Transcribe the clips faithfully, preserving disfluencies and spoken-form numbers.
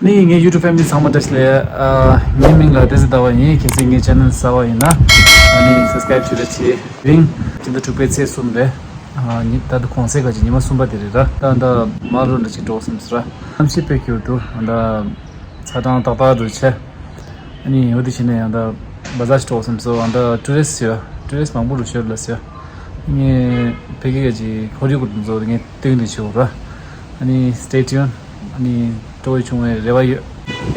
ནི་ངའི་YouTube family ཚང་མ་བཀྲ་ཤིས་བདེ་ལེགས། ཨ། ངའི་མིང་ལ་བདེ་སྲིད་ཟླ་བ་ཡིན། གལ་སྲིད་ངའི་channel་གསར་པ་ཡིན་ན་ཨ་ནི་subscribe ཞུ་རེ་བྱེད། དེ་རིང་སྤྱི་ཟླ་དྲུག་པའི་ཚེས་གསུམ་རེད། ཨ་ནི་ད་ལྟ་གུང་སེང་གི་ཉི་མ་གསུམ་པ་དེ་རེད་ར། ད་ད་མར་རོ་འདྲ་ཅིག་འགྲོ་བསམ་ཟེར་ར། གནམ་གཤིས་དཔེ་སྐྱིད་པོ་འདུག་ད་ཚ་གྲང་ཏག་ཏག་འདྲ་བྱས། ཨ་ནི་འོ་དེ་བྱས་ནས་ཡང་ད་བ་ཛར་ཞིག་འགྲོ་བསམ་སོང་། ད་tourist ཡོད། tourist མང་པོ་རུ་ཤོར་ལ་ཟེར། ངས་ཕ་གི་གི་ཁོར་ཡུག་དེ་ཚོ་ངས་སྟོན་དུ་ཆུག་ར། ཨ་ནི་stay tuned། ཨ་ནི་སྤྲོ་བོ་བྱུང་བའི་རེ་བ་ཡོད། ཡ་ཡ།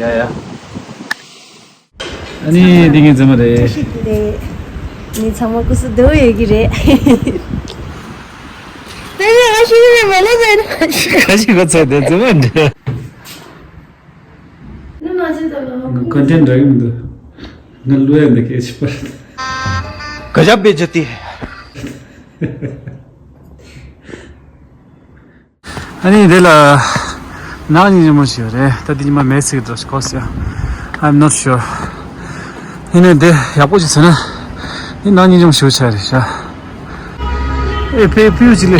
ཨ་ནི་འདི་ངའི་མཛེས་མ་རེད། བཀྲ་ཤིས་བདེ་ལེགས། ངའི་ཚང་མ་སྐུ་གཟུགས་བདེ་པོ་ཡོད་ཀྱི་རེད། དེ་ནས་ང་ཤི་ནི་མེད་ལ་ཟེར་ན། ཁ་ཤི་ག་ཚད་དེ་མཛེས་མ་འདྲ། ནུ་མ་ཅི་ཙམ་ལ་ཧོ། ང་content འདྲ་གི་མི་འདུག་ང་ལོས་ཡང་འདི་གས་ཤི་པར། गजब बेइज्जती है। ཨ་ནི་དེ་ལ་ནག་ཉིན་ཉིན་མོ་ཞིག་ཡོད་རེད། ད་དེ་ཉི་མ་མེད་ཟེར་གི་འདུག་གོ་ཟེར། I'm not sure། ཡིན་ནའི་དེ་ཡག་པོ་ཞིག་བྱས་ན་ནི་ནག་ཉིན་ཉིན་མོ་ཞིག་ཆགས་རེད་ཤག་ཨེ་ཕེ་ཕིའུ་ཅིག་ལས།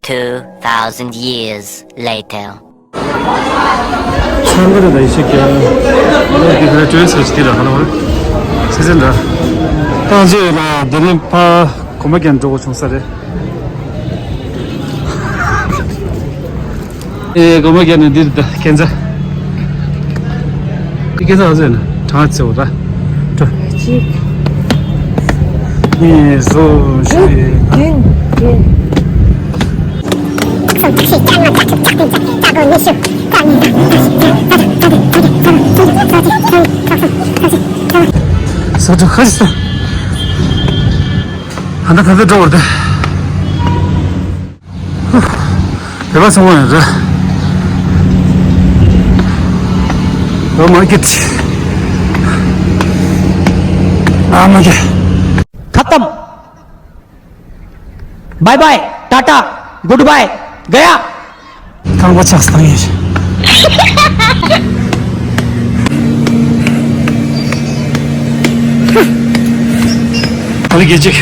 Two thousand years later. ཆང་ག་རེ་ད་ཡི་ཤེས་ཀྱང་། འདི་ག་རེ་ཊུ་རི་སི་ཊི་ཅིག་ར་ཧ་ལ་བ་རེད། སི་ཛན་འདྲ། ཏང་ཅེ་ཡོད་ན་འདི་ནས་ཕ་གོམ་པ་རྒྱག་འགྲོ་དགོས་བྱུང་ས་རེད། ཨེ་གོམ་པ་རྒྱག་ནས་འདིར་ད་ཁྱེད་ཚ། འདི་ཁྱེད་ཚ་ཨ་ཟེར་ན་གྲངས་ཚེ་བོ་ད། གཅིག་གཉིས་གསུམ་བཞི། བདུན། བདུན། ས་ཁྲ་ཁ་ཤི་ས། ཧ་ད་ད་ད་འགྲོ་བར་ད། བོད་པ་ཚང་མ་ཡོད་རེད། Oh my god. Oh my god. खत्म। Bye bye, tata, good bye, गया। ཁང་པ་ཆགས་སོང་ཡིན། ཨ་ལི་གེ་ཅིག་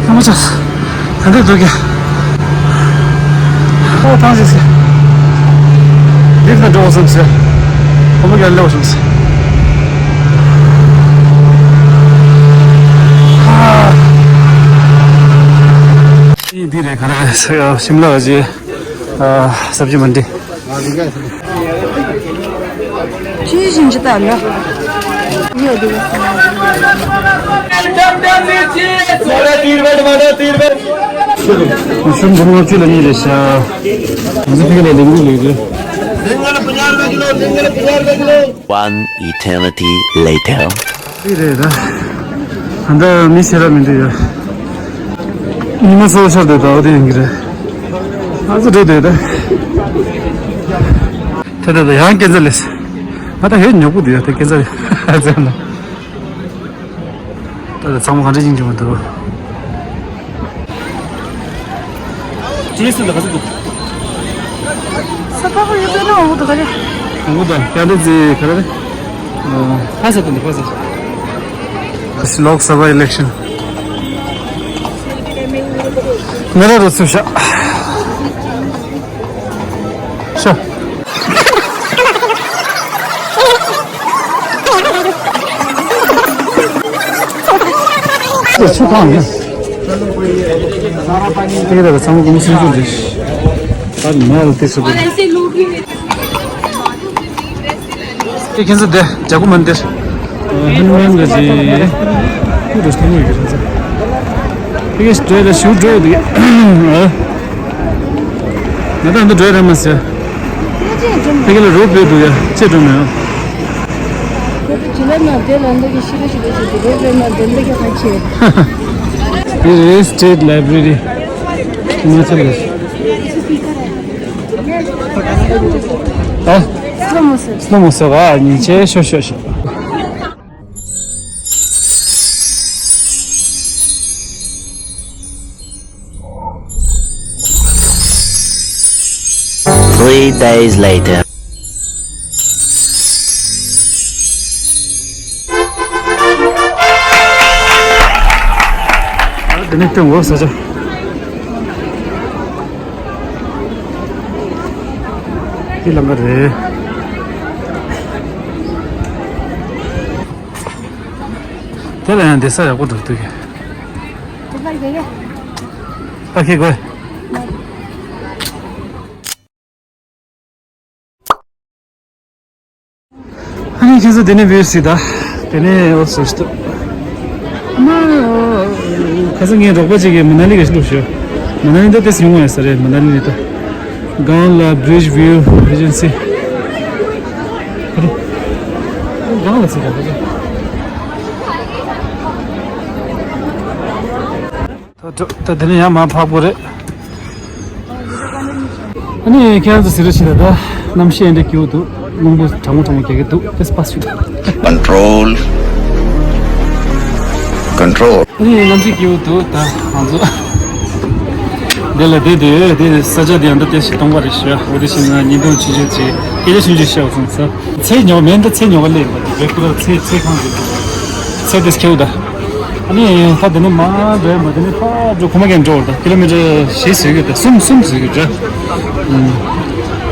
ཨ་མ་ཅག་ད་འདི་འདུག་གི་ཨོ་ཐང་ཞིག་ཟེར། འདིར་ད་འགྲོ་བསམ་ཟེར། ཁོ་མོ་ག་ལེའོ་བསམ་ཟེར། འདི་རེད་ག་རེ་ཟེར། ཤིམ་ལ་ཟེར། सब्जी मंडी। चीज इंज ताला। ये देखो। One eternity later. འདི་རེད་ད། ད་ལྟ་མི་ཤེས་ར་མི་འདུག་ཡ། ཉི་མ་གསལ་ཤར་དུས་ད་འོ་དེ་ཡིན་གྱི་རེད། ང་ཚོ་འགྲོ་དུས་ད། ད་ད་ད་ཡང་སྐྱེ་འཚར་ལས། ང་ད་ཧེ་ཉོག་པོ་འདུག་ཡ་དེ་སྐྱེ་འཚར་ཡ། ད་ད་ཚང་མ་ག་འདྲ་ཡིན་གྱི་མི་འདུག་ཊུ་རི་སི་ཊི་ལ་ག་ཚོད་འདུག་ས་ཕག་ཡོད་པས་ན་འོང་འདུག་ག་རེ། འོང་འདུག་ཡང་འདྲ་ཟེ་ག་རེ་རེད། ཨ་ཧ་ས་དུ་འདུག་ཧ་ས། This is Lok Sabha election. ང་ར་རུ་ཚུར་བཞག་ཤ། ཆུ་ཁང་ཡིན། དེ་ག་ཚང་མ་ཀུང་སིན་ཅུ་རེད། ད་མེ་ལ་དེ་སུ་རེད། དེ་ཁྱེད་ཚོ་དེ་ཇ་ཀུ་མན་དེར། ཧན་མན་ག་ཅི། ཁུ་རུ་སྟོན་ཡོད་ཀྱི་རེད་ཚ། དེ་ག་སྤྲོད་ལ་ཞུ་འགྲོ་འདུག་ང་ད་འདི་འགྲོ་རེད་མ་ཟེར། དེ་ག་ལ་རོ་བོད་འདུག་ཡ་ཅེས་འགྲོ་མེད། ཁོ་ཚོ་བྱི་ལ་ན་དེ་ལ་འདི་གི་ཤི་རེ་ཤི་རེ་ཤི་དེ་རེ་རེ་ན་དེ་འདི་གི་ཧ་ཆེ། This is State Library. ཨ། སློབ་མ་སོགས། སློབ་མ་སོགས་ཨ་ཉིན་བྱས་ཤོ་ཤོ་ཤོ། Three days later. དེ་ནས་སྟོན་འོ་ས་ཆ། འདི་ལམ་ཁ་རེད། དེ་ལ་ཡང་བསྡད་ས་ཡག་པོ་འདུག་འདུག་གི། ཕ་ཁེ་གོ། ཨ་ནི་ཁྱེད་ཚོ་དེ་ནས་བིའུ་གཟིགས་དང་། དེ་ནས་འོ་སོ་སྟོ། ཁ་སང་ངའི་རོགས་པ་གཅིག་གིས་མ་ན་ལི་ག་ཞིག་བླུགས་ཤོག་མ་ན་ལི་འདི་ཏེས་ཡོང་བ་ཡིན་ས་རེད། མ་ན་ལི་ནི་ད། གང་ལ་Bridge View Agency། ཁ་རེད། གང་ལ་ཚིག་ག་ཁ་སང་། ད་ད་དེ་ནས་ཡང་མར་འཕགས་པོ་རེད། ཨ་ནི་ཁྱེད་རང་ཚོ་གཟིགས་རོགས་བྱེད་དང་། ད་གནམ་གཤིས་ཨེ་འདྲ་སྐྱིད་པོ་འདུག་རླུང་བུ་གྲང་མོ་གྲང་མོ་རྒྱག་གི་འདུག་ཏེས་པ་སུ། Control. Control. ཨ་ནི་གནམ་གཤིས་སྐྱིད་པོ་འདུག་ད་ང་ཚོ་འདི་ལ་བསྡད་དེ་དེ་ས་ཆ་དེ་ཡང་ད་ཏེས་སྟོང་པ་རེད་ཤག་འོ་དེ་བཞིན་ང་ཉིན་ཐོ་ཆུང་ཆུང་ཅིག་སྐད་ཆ་ཆུང་ཆུང་བཤད་སོང་ས། ཚེ་ཉོ་མེད་ད་ཚེ་ཉོ་བ་ལས་ཡིན་པ་དེ་བེ་ཁུ་ར་ཚེ་ཚེ་གང་རེད། ཚེ་དེ་སྐྱེའུ་ད། ཨ་ནི་ད་དེ་ནས་མར་འགྲོ་ཡ་མ་དེ་ནས་ཕར་འགྲོ་ཁོ་མ་གན་འགྲོ་བར་ད་ཀི་ལོ་མི་ཊར་བཞི་ཟེར་གི་ད་གསུམ་གསུམ་ཟེར་གི་འདྲ།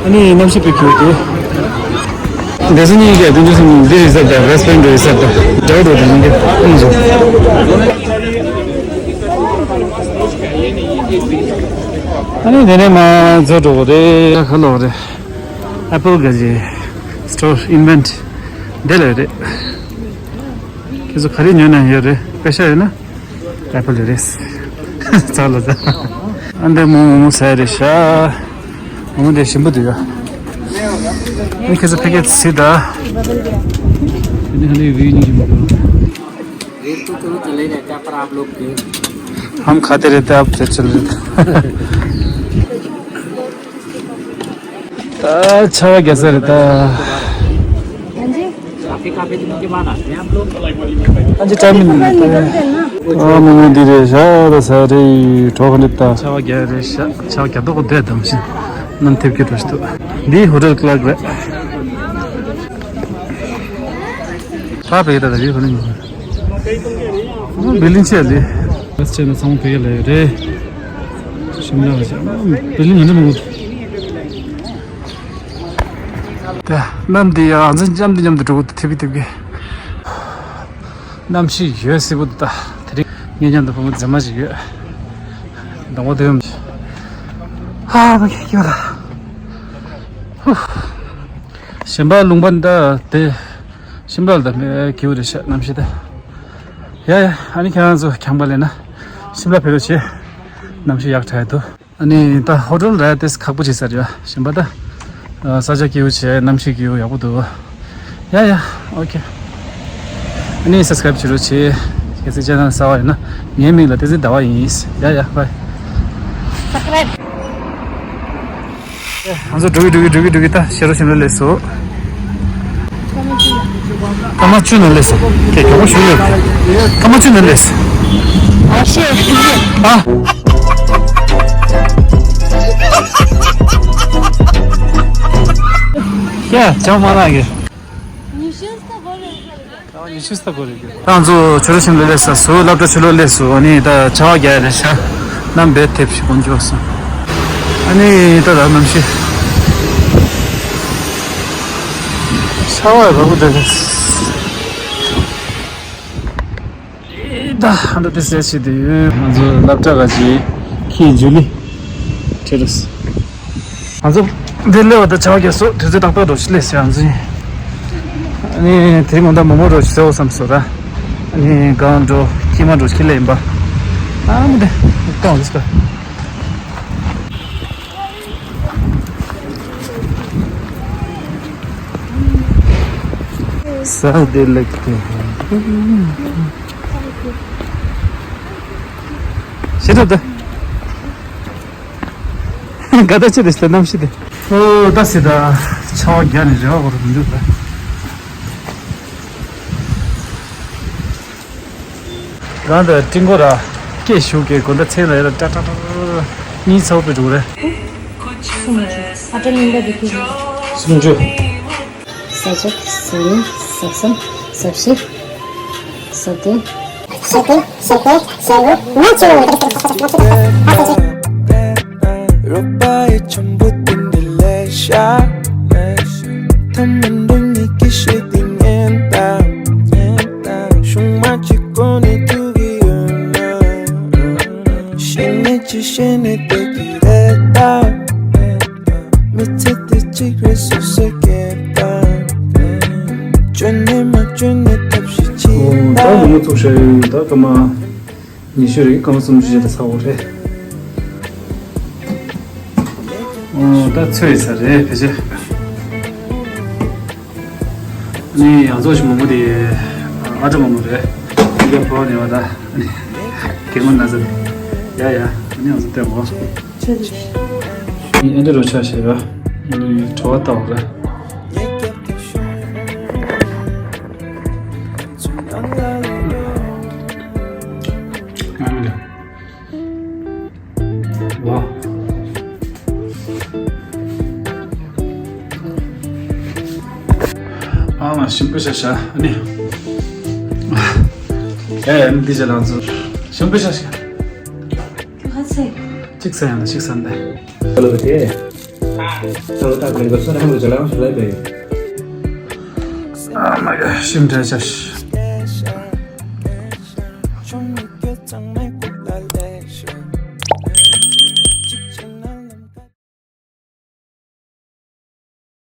ཨ་ནི་གནམ་གཤིས་དཔེ་སྐྱིད་འདུག་དེ་ཚོ་གཉིས་ཀྱི་དེ་ཚོ་འདི་རེད་ཟེར་ད་རེས་པན་རེད་ཟེར་ད་འདྲ་བོ་འདྲ་བོ་དེ་གཉིས་ཀྱི་ཨ་ནི་ཚོ། ཨ་ནི་དེ་ནས་མར་འགྲོ་འགྲོ་བ་རེད། ཁ་ལོ་རེད། Apple ག་ཅི་store invent འདི་ལ་རེད། ཁྱེད་ཚོ་ག་རེ་ཉོས་ན་ཡོད་རེད། པེ་ཤ་ཡོད་ན་Apple རེད། ཚར་ལ་ཚར། ཨ་འདི་མོ་མོ་མོ་ཟ་རེད་ཤག་མོ་མོ་འདི་ཞིམ་པོ་འདུག་ཡ། ཨ་ཁྱེད་ཚོ་ཕ་གི་ཟ་ད། འདི་ཧ་ལས་བི་ནི་ཞིམ་པོ་འདུག रेल तो चलो चले जाते हैं, पर आप लोग क्यों? हम खाते रहते हैं, आप चल चल रहे थे। ད་ཆར་པ་རྒྱག་ས་རེད་ད། काफी काफी दिनों के बाद आते हैं हम लोग। ཨ་ཅེ་ཊའིམ་མིན་ནི་ད། ཨ་མོ་མོ་འདི་རེད་ཤག་ད་ས་རེད་གྲོགས་ཁ་འདི་ད། ཆར་པ་རྒྱག་རེད་ཤག་ཆར་པ་རྒྱག་མདོག་ཁ་བསྡད་དམ་ཤིན། གནམ་ཐེབས་ཀྱི་འགྲོ་ཤི་འདུག་འདི་ཧོ་ཊེལ་ཀླག་རེད། ད་བས་ད་ད་བས་ཧོ་ཊེལ་མིན། ཨ་བི་ལིང་ཆེ་ལེ། བས་ཆེ་ན་ཚང་མ་བས་ལེ་རེད། ཤིམ་ལ་བས་ཆེ་བི་ལིང་ང་འདྲ་མང་པོ། ད་གནམ་འདི་ཡང་འཛིན་མཉམ་འདི་མཉམ་དུ་འགྲོ་གི་འདུག་ཐེབས་ཀྱི་ཐེབས་ཀྱི། གནམ་གཤིས་ཡོད་སྲིད་པོ་འདུག་ད་དེ་རིང་ངེད་མཉམ་དུ་བུ་མོ་མཛེས་མ་ཞིག་ཡོད། གདོང་པ་དེ་ཡོད། ཧ་མ་གི་ཡོད་ལ། ཧུ། གཞན་པ་ལུང་པ་འདི་དེ་ཤིམ་ལ་ལ་ད་མེ་སྐྱིད་པོ་རེད་ཤག་གནམ་གཤིས་ད། ཡ་ཡ་ཨ་ནི་ཁྱེད་རང་ཚོ་ཁྱང་པ་ལེན་ན་ཤིམ་ལ་ཕེབས་རོགས་བྱེད། གནམ་གཤིས་ཡག་དྲགས་འདུག་ཨ་ནི་ད་ཧོ་ཊེལ་ར་ཏེས་ཁག་པོ་བྱེད་ས་རེད་བ། གཞན་པ་ད་ས་ཆ་སྐྱིད་པོ་བྱས་གནམ་གཤིས་སྐྱིད་པོ་ཡག་པོ་འདུག་ཡ་ཡ་ཨོ་ཁེ། ཨ་ནི་སབ་སི་ཀ་རེབ་བྱེད་རོགས་བྱེད། གལ་སྲིད་ཅེ་ནལ་གསར་པ་ཡིན་ན། ངའི་མིང་ལ་བསྟན་འཛིན་ཟླ་བ་ཡིན། ཡ་ཡ་བྷའི། ང་ཚོ་འགྲོ་གི་འགྲོ་གི་འགྲོ་གི་འགྲོ་གི་ད་ཤེ་རོ་ཤིན་ལ་སླེབས་སོང་། ཐ་མ་བཅུ་ནང་སླེབས་སོང་། དེ་མགྱོགས་པོ་ཞུ་ལེ། ཐ་མ་བཅུ་ནང་སླེབས་སོང་། ཨ་ཤེ། ཨ། ཡ་ཅང་མ་ལགས་ཀྱི། ད་ཉི་ཤུ་རྩ་དགུ་རེད། ད་ང་ཚོ་ཆུ་ར་ཤིང་ལ་སླེབས་ས་སུ་སློབ་གྲྭ་ཆུ་ལོག་སླེབས་སོང་། ཨ་ནི་ད་ཆར་པ་རྒྱག་རེད་ཤག་གནམ་བས་ཐེབས་ཤིག་གོན་གྱི་སོང་། ཨ་ནི་ད་ད་གནམ་གཤིས་ཆར་པ་ར་བུ་འདྲ་རེད། ད་ཨ་འདྲ་དེ་ཟེར་བྱེད་དུ་ཡོད། ང་ཚོ་སློབ་གྲྭ་ག་ཅིག་ཁྱི་ཇུ་ལི་ཁྲེ་རུས། ང་ཚོ་འདིར་སླེབས་པ་དང་ཆར་པ་རྒྱག་སོང་། དུས་ཚོད་ཏག་ཏག་འགྲོ་ཤི་ལས་ཟེར་ང་ཚོ། ཨ་ནི་དེ་རིང་ང་ད་མོག་མོག་འགྲོ་ཤི་ཟེར་འོ་བསམ་སོང་ར། ཨ་ནི་གང་འགྲོ་ཁྱི་མ་འགྲོ་ཤི་ལས་ཡིན་པ། ཨ་མི་དེ་གཏོང་རིས་པ། ས་དེ་ལེགས་ཏེ། ཤེས་ཐུབ་ད། དགའ་ད་ཆེ་དེ་ཤི་ད་གནམ་གཤིས་དེ། ཨོ་ད་སི་ད་ཆར་པ་རྒྱག་ནས་རེ་བ་བོར་མི་འདུག་ད། གང་ད་ཀྲིན་གོ་ར་སྐད་ཞུགས་ཀྱི་དགོན་ད་ཚེ་ལ་ཡ་ད་ཏྲ་ཏྲ་ཏྲ་གཉིས་ཚ་བོ་པའི་འགྲོ་རེད། ཨ་ཏྲ་ཉིན་ལ་འདི་ཁྱེར། སུམ་ཅུ། ས་བཅུ། ས་གཉིས། ས་གསུམ། ས་བཞི། ས་བདུན། ཞེ་བདུན། ཞེ་བརྒྱད། ཞེ་དགུ། ལྔ་བཅུ། རོགས་པ་ཡི་འཆམ་པོ་དེ་འདྲ་ལས་ཤ། ཐ་མ་འགྲོ་ཉིད་ཀྱི་ཤེས་དེ་ངན་དང་། གཞུང་མ་གཅིག་གོ་ནས་ཐུག་གི་ཡོད་ན། ཤེས་ནས་ཅི་ཤེས་ནས་བསྡད་ཀྱི་རེད་ད། མི་ཚེ་འདི་གཅིག་རེད་སོ་སོས་སྐྱེལ་དང་། བཅོས་ནས་མ་བཅོས་ནས་ཐབས་ཤེས་བྱེད། ད་ལོ་ངོ་བཙུགས་བཞག་ཡོད། ད་སྐར་མ་ཉི་ཤུ་རེད། སྐར་མ་སུམ་ཅུ་ཅན་དུ་ཚར་བ་རེད། ཨོ་ད་ཚོད་ཡིན་ས་རེད་ཕལ་ཆེར། ཨ་ནི་ཡང་ཚོགས་ཤིག་མང་པོ་དེ་ཨ་ཏྲ་མང་པོ་རེད། ཨ་ནི་བོ་ནས་བ་ད་ཨ་ནི་རྒན་མོ་ན་ཚ་རེད། ཡ་ཡ། ཨ་ནི་ང་ཚོ་བལྟས་མོ། ཨ་ནི་ཨ་འདྲ་རོ་ཆ་ཤེས་ཡ། ཨ་ནི་བྲོ་བ་ལྟ་བུ་རེད། ཨ་ནི། ཝ། ཨ་མ་ཞིམ་པོ་ཤ་ཤ་ཨ་ནི། ཨེ་ཨ་ནི་འདི་ཅི་ལང་ཚོ་ཞིམ་པོ་ཤ་ཤ། ཁ་ཚེ། གཅིག་ས་ཡང་ན་གཅིག་ས་འདི། ལོ་དེ། ལོ་ད་ག་ས་རང་ལ་ཅ་ལང་ཤ་ལ་པེ། ཨ་མ་ཡ་ཞིམ་དྲན་ཤ་ཤ།